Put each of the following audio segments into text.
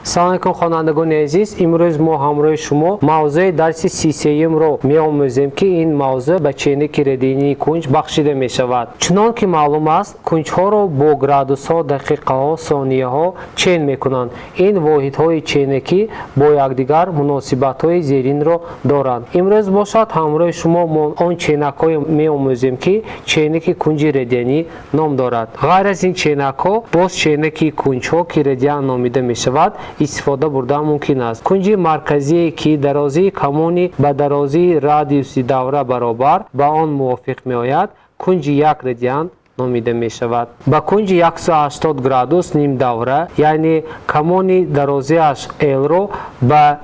Салом алейкум, хонандагони азиз. Имрӯз мо ҳамроҳи шумо мавзӯи дарси 33-умро меомӯзем, ки ин мавзӯъ ба ченаки радиании кунҷ бахшида мешавад. Чунон ки маълум аст, кунҷҳоро бо градусҳо, дақиқаҳо, сонияҳо чен мекунанд. Ин воҳидҳои ченакӣ бо якдигар муносибатҳои зеринро доранд. Имрӯз бошад, ҳамроҳи шумо мо он ченакҳое меомӯзем, ки ченаки кунҷи радианӣ ном дорад. Ғайр аз ин ченакҳо, боз ченаки кунҷҳо, ки радиан номида мешавад, истифода бурдан мумкин аст. Кунҷи марказие, ки дарозии камони ба дарозии радиуси давра баробар ба он мувофиқ меояд, кунҷи 1 радиан номида мешавад. Ба кунҷи 180 градус ним давра, яъне камони дарозиаш L-ро ба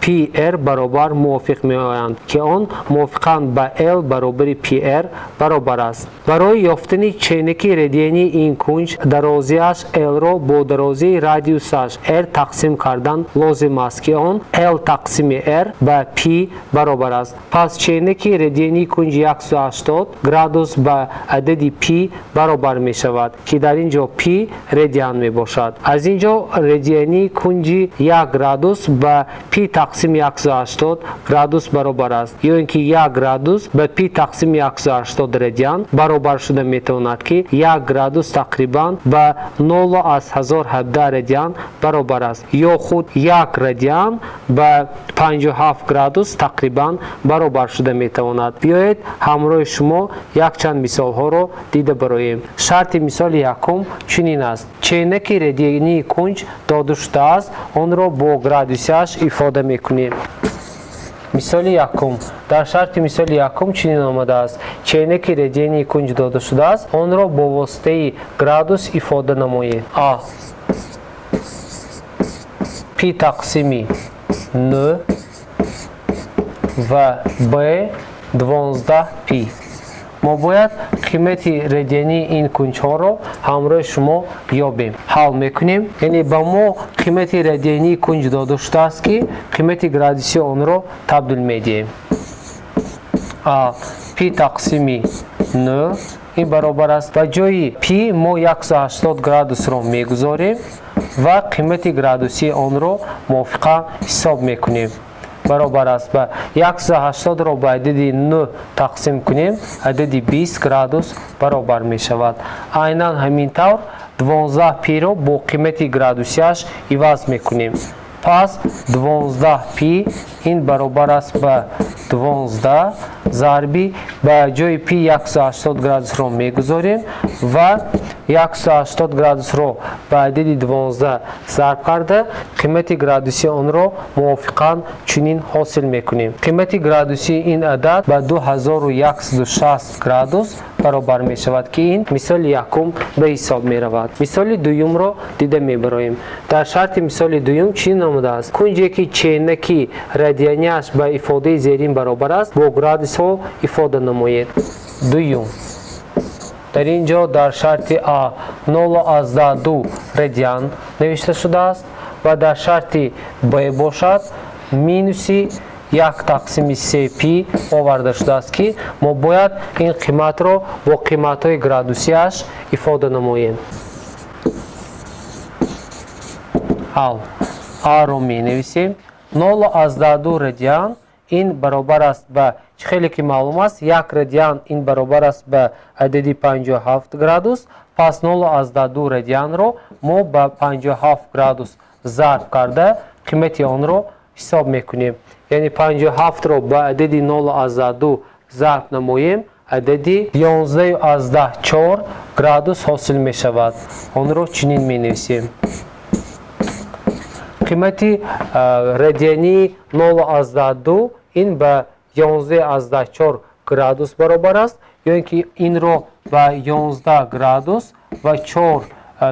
PR баробар мувофиқ меоянд, ки он мувофиқан ба L баробари PR баробар аст. Барои ёфтани ченаки радиании ин кунҷ дарозиаш L-ро бо дарозии радиусаш R тақсим кардан лозим аст, ки он L тақсими R ба P баробар аст. Пас ченаки радиании кунҷи 180 градус ба адади P баробар мешавад, ки дар ин ҷо P радиан мебошад. Аз ин ҷо радиании кунҷи 1 градус ба P тақсими 180 градус баробар аст, ё ин ки 1 градус ба пи тақсими 180 радиан баробар шуда метавонад, ки 1 градус тақрибан ба 0,1017 радиан баробар аст, ё худ 1 радиан ба 57 градус тақрибан баробар шуда метавонад. Биёед ҳамроҳи шумо якчанд мисолҳоро дида бароем. Шарти мисоли якум чунин аст: ченаки радиании кунҷ дода шудааст, онро бо градусиаш ифода мекунем. Мисоли якум. Дар шарти мисоли якум чунин омадааст: ченаки радиании кунҷ дода шудааст, онро бо воситаи градус ифода намоед. А пи тақсими 9 ва Б 12 пи. Мо бояд қимати радиании ин кунҷҳоро ҳамроҳи шумо ёбем. Ҳал мекунем. Яъне ба мо қимати радиании кунҷ дода шудааст, ки қимати градусии онро табдил медиҳем. А пи тақсими 9 ин баробар аст. Ба ҷои пи мо 180 градусро мегузорем ва қимати градусии онро мувофиқан ҳисоб мекунем. Баробар аст ба 180-ро ба адади 9 тақсим кунем, адади 20 градус баробар мешавад. Айнан ҳамин тавр 12 пи-ро бо қимати градусияш иваз мекунем. Пас 12 пи ин баробар аст ба 12 зарби ба ҷои пи 180 градусро мегузорем ва 180 градусро ба адади 12 зарб карда қимати градусии онро мувофиқан чунин ҳосил мекунем. Қимати градусии ин адад ба 2160 градус баробар мешавад, ки ин мисоли якум ба ҳисоб меравад. Мисоли дуюмро дида мебароем. Дар шарти мисоли дуюм чунин омадааст: кунҷе ки ченаки радианияш ба ифодаи зерин баробар аст, бо градусҳо ифода намоед. Дуюм. Дар ин ҷо дар шарти А 0,2 радиан навишта шудааст ва дар шарти Б бошад минуси 1 тақсими 3 пи оварда шудааст, ки мо бояд ин қиматро бо қиматҳои градусияш ифода намоем. Ҳал. А-ро менависем. 0,2 радиан ин баробар аст ба, чӣ хеле ки маълум аст, 1 радиан ин баробар аст ба адади 57 градус. Пас 0,2 радианро мо ба 57 градус зарб карда қимати онро ҳисоб мекунем. Яъне 57-ро ба адади 0,2 зарб намоем, адади 11,4 градус ҳосил мешавад. Онро чунин менависем. Қимати радиании 0,2 ин ба 11,4 градус баробар аст, ё ин ки инро ба 11 градус ва 4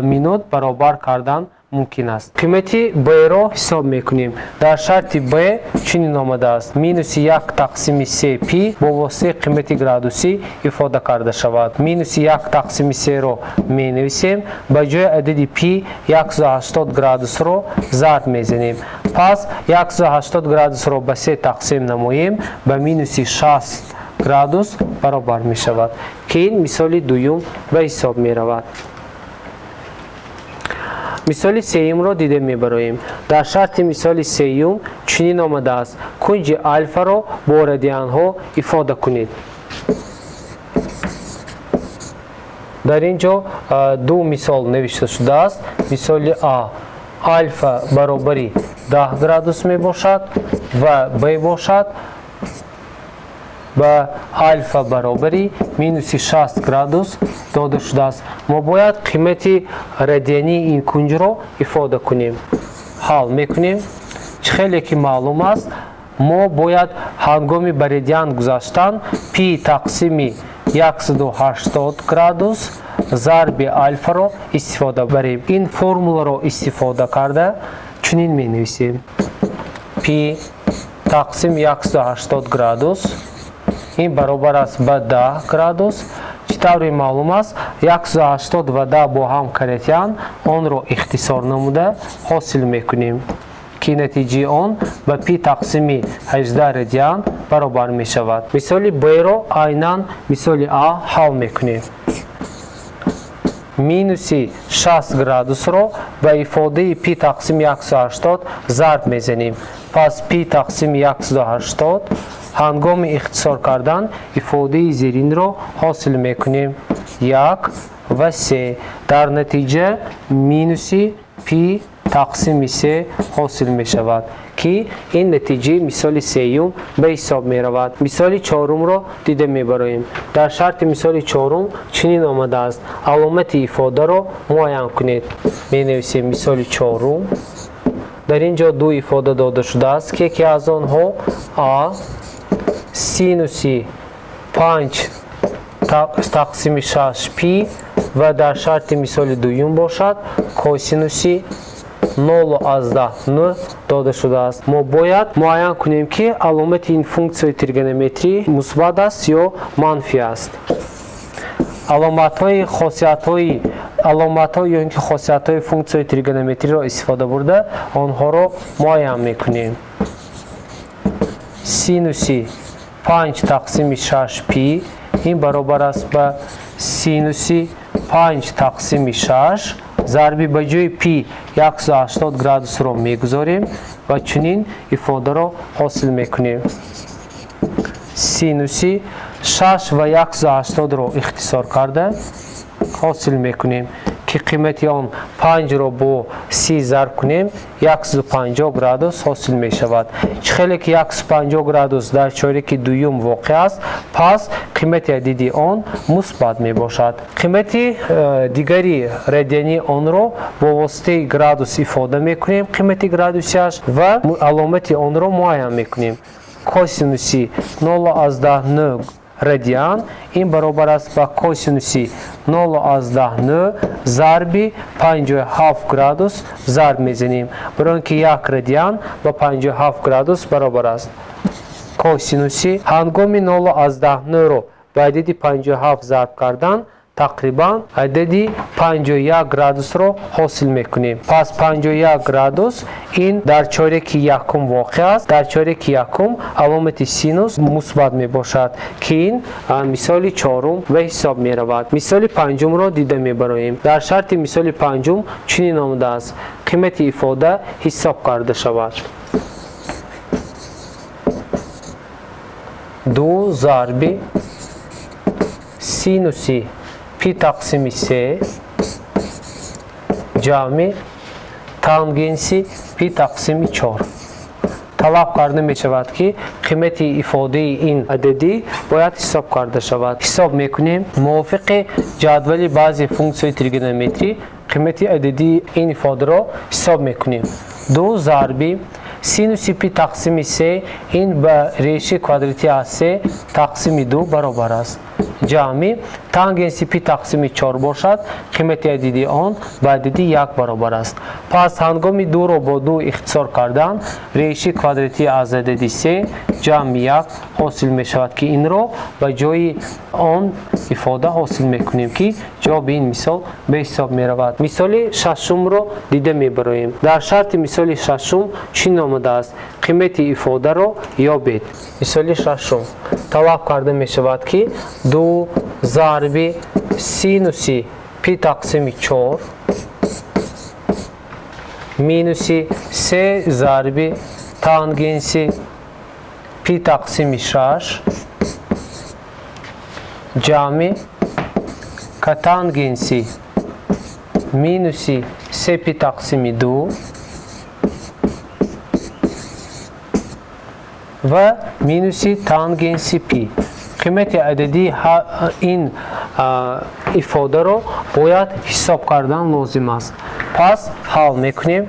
минут баробар кардан мумкин аст. Қимати Б-ро ҳисоб мекунем. Дар шарти Б чунин омадааст: минуси 1 тақсими 3 пи бо воситаи қимати градусӣ ифода карда шавад. Минуси 1 тақсими 3-ро менависем, ба ҷои адади пи 180 градусро зарб мезанем. Пас 180 градусро ба 3 тақсим намоем, ба минуси 60 градус баробар мешавад, ки ин мисоли дуюм ба ҳисоб меравад. Мисоли сеюмро дида мебароем. Дар шарти мисоли сеюм чунин омадааст: кунҷи алфаро бо радианҳо ифода кунед. Дар ин ҷо ду мисол навишта шудааст. Мисоли А алфа баробари 10 градус мебошад ва Б бошад ба алфа баробари минуси 60 градус дода шудааст. Мо бояд қимати радиании ин кунҷро ифода кунем. Ҳал мекунем. Чӣ хеле ки маълум аст, мо бояд ҳангоми ба радиан гузаштан пи тақсими 180 градус зарби алфаро истифода барем. Ин формуларо истифода карда чунин менависем: пи тақсим 180 градус ин баробар аст ба 10 градус. Чӣ тавре маълум аст, 180 ва 10 бо ҳам каратиян, онро ихтисор намуда ҳосил мекунем, ки натиҷаи он ба пи тақсими 18 радиан баробар мешавад. Мисоли Б-ро айнан мисоли А ҳал мекунем. Минуси 60 градусро ба ифодаи пи тақсими 180 зарб мезанем. Пас пи тақсими 180 ҳангоми ихтисор кардан ифодаи зеринро ҳосил мекунем: 1 ва 3. Дар натиҷа минуси пи тақсими 3 ҳосил мешавад, ки ин натиҷаи мисоли сеюм ба ҳисоб меравад. Мисоли чорумро дида мебароем. Дар шарти мисоли чорум чунин омадааст: аломати ифодаро муайян кунед. Менависем мисоли чорум. Дар ин ҷо ду ифода дода шудааст, ки яке аз онҳо А синуси 5 тақсими 6 пи ва дар шарти мисоли дуюм бошад косинуси 0,9 дода шудааст. Мо бояд муайян кунем, ки аломати ин функсияи тригонометрӣ мусбат аст ё манфӣ аст. Аломатҳои хосиятҳои аломатҳо ё ин ки хосиятҳои функсияи тригонометриро истифода бурда онҳоро муайян мекунем. Синуси 5 тақсими 6 пи ин баробар аст ба синуси 5 тақсими 6 зарби ба ҷои пи 180 градусро мегузорем ва чунин ифодаро ҳосил мекунем. Синуси 6 ва 180-ро ихтисор карда ҳосил мекунем, ки қимати он 5-ро бо 30 зарб кунем 150 градус ҳосил мешавад. Чӣ хеле ки 150 градус дар чоряки дуюм воқеъ аст, пас қимати адиди он мусбат мебошад. Қимати дигари радиании онро бо воситаи градус ифода мекунем, қимати градусияш ва аломати онро муайян мекунем. Косинуси 0,9 радиан ин баробар аст ба косинуси 0,9 зарби 57 градус зарб мезанем, барои он ки 1 радиан ба 57 градус баробар аст. Косинуси ҳангоми 0,9-ро ба адади 57 зарб кардан тақрибан адади 51 градусро ҳосил мекунем. Пас 51 градус ин дар чоряки якум воқеъ аст. Дар чоряки якум аломати синус мусбат мебошад, ки ин мисоли чорум ба ҳисоб меравад. Мисоли панҷумро дида мебароем. Дар шарти мисоли панҷум чунин омадааст: қимати ифода ҳисоб карда шавад. 2 зарби синуси пи тақсими 3 ҷамъи тангенси пи тақсими 4. Талаб карда мешавад, ки қимати ифодаи ин ададӣ бояд ҳисоб карда шавад. Ҳисоб мекунем. Мувофиқи ҷадвали баъзе функсияи тригонометрӣ қимати ададии ин ифодаро ҳисоб мекунем. 2 зарби синуси пи тақсими 3 ин ба реши квадрати аз 3 тақсими 2 баробар аст. Ҷамъи тангенси пи тақсими 4 бошад, қимати адиди он ба адади 1 баробар аст. Пас ҳангоми 2-ро бо 2 ихтисор кардан реши квадрати аз адади 3 ҷамъи 1 ҳосил мешавад, ки инро ба ҷои он ифода ҳосил мекунем, ки ҷавоби ин мисол ба ҳисоб меравад. Мисоли шашумро дида мебароем. Дар шарти мисоли шашум чунин омадааст: қимати ифодаро ёбед. Мисоли шашум талаб карда мешавад, ки 2 зарби синуси пи тақсими 4 минуси се зарби тангенси пи тақсими 6 ҷамъи котангенси минуси се пи тақсими 2 ва минуси тангенси пи. Қимати ададии ин ифодаро бояд ҳисоб кардан лозим аст. Пас ҳал мекунем.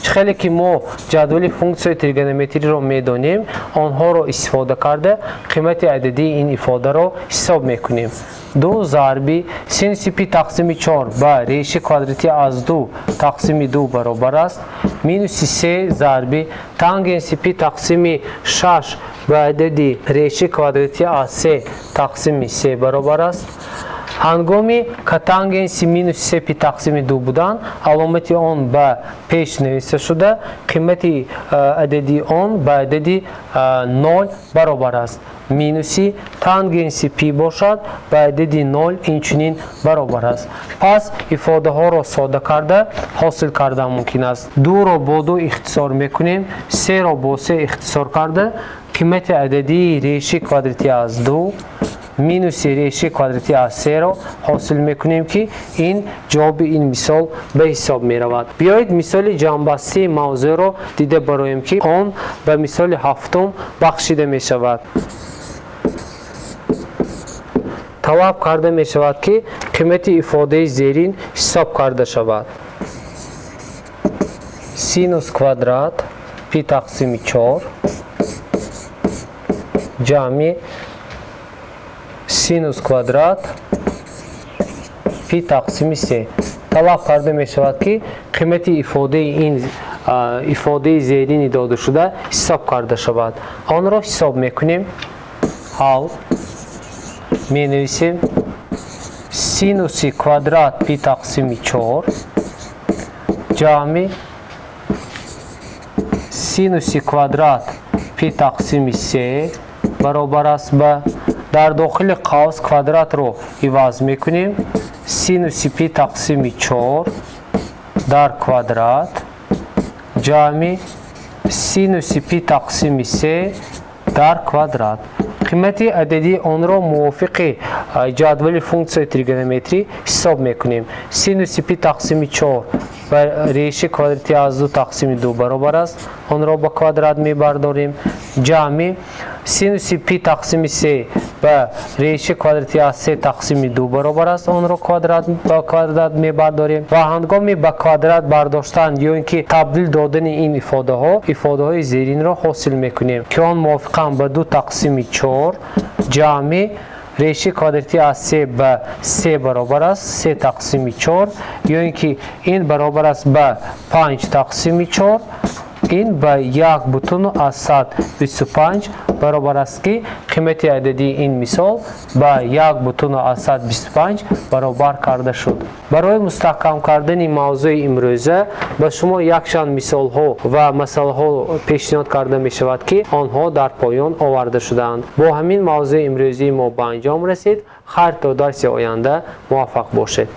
Чӣ хеле ки мо ҷадвали функсияи тригонометриро медонем, онҳоро истифода карда қимати ададии ин ифодаро ҳисоб мекунем. 2 зарби синуси пи тақсими 4 ба реши квадрати аз 2 тақсими 2 баробар аст минуси се зарби тангенси пи тақсими 6 ба адади реши квадрати аз 3 тақсими 3 баробар аст. Ҳангоми котангенси минуси се пи тақсими 2 будан, аломати он ба пеш нависта шуда, қимати адади он ба адади 0 баробар аст. Минуси тангенси пи бошад, ба адади 0 инчунин баробар аст. Пас ифодаҳоро сода карда ҳосил кардан мумкин аст. 2-ро бо 2 ихтисор мекунем, 3-ро бо 3 ихтисор карда, қимати ададии реши квадрати аз 2 минуси реши квадрати аз 3-ро ҳосил мекунем, ки ин ҷавоби ин мисол ба ҳисоб меравад. Биёед мисоли ҷамъбастии мавзӯъро дида бароем, ки он ба мисоли ҳафтум бахшида мешавад. Талаб карда мешавад, ки қимати ифодаи зерин ҳисоб карда шавад. Синус квадрат пи тақсими 4 ҷамъи синус квадрат пи тақсими 3. Талаб карда мешавад, ки қимати ифодаи ин ифодаи зерини додашуда ҳисоб карда шавад. Онро ҳисоб мекунем. Ҳал менависем синуси квадрат пи тақсими 4 ҷамъи синуси квадрат пи тақсими 3 баробар аст ба дар дохили қавс квадратро иваз мекунем синуси пи тақсими 4 дар квадрат ҷамъи синуси пи тақсими 3 дар квадрат. Қимати ададии онро мувофиқи ҷадвали функсияи тригонометрӣ ҳисоб мекунем. Синуси пи тақсими 4 ба реши квадрати аз 2 тақсими 2 баробар аст. Онро ба квадрат мебардорем. Ҷамъи синуси пи тақсими 3 ба реши квадрати аз 3 тақсими 2 баробар аст. Онро ба квадрат мебардорем ва ҳангоми ба квадрат бардоштан ё ин ки табдил додани ин ифодаҳо, ифодаҳои зеринро ҳосил мекунем, ки он мувофиқан ба 2 тақсими 4 ҷамъи реши квадрати аз 3 ба 3 баробар аст, 3 тақсими 4, ё ин ки ин баробар аст ба 5 тақсими 4, ин ба 1,125 баробар аст, ки қимати ададии ин мисол ба 1,125 баробар карда шуд. Барои мустаҳкам кардани мавзӯи имрӯза ба шумо якчанд мисолҳо ва масъалаҳо пешниҳод карда мешавад, ки онҳо дар поён оварда шудаанд. Бо ҳамин мавзӯи имрӯзии мо ба анҷом расид. Хайр, то дарси оянда муваффақ бошед.